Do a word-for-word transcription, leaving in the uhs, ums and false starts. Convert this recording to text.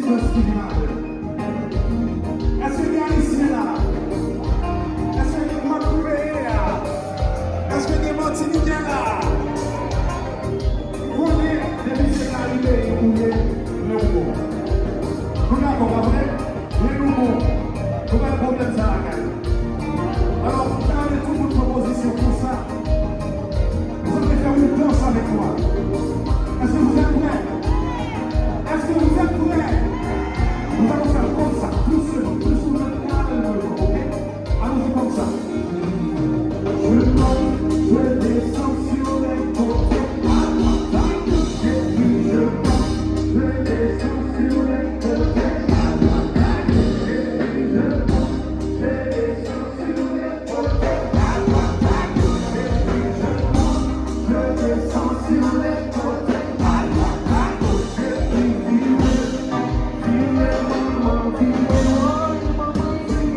Èske gen Ayisyen la? Èske gen Gwadloupéyen la? Èske gen Matinitè la? Konnen depi se Karibeyen ou ye, men ou bon. Nou dakò, pa vre? Men nou bon. Nou pa gen pwoblèm sa lakay.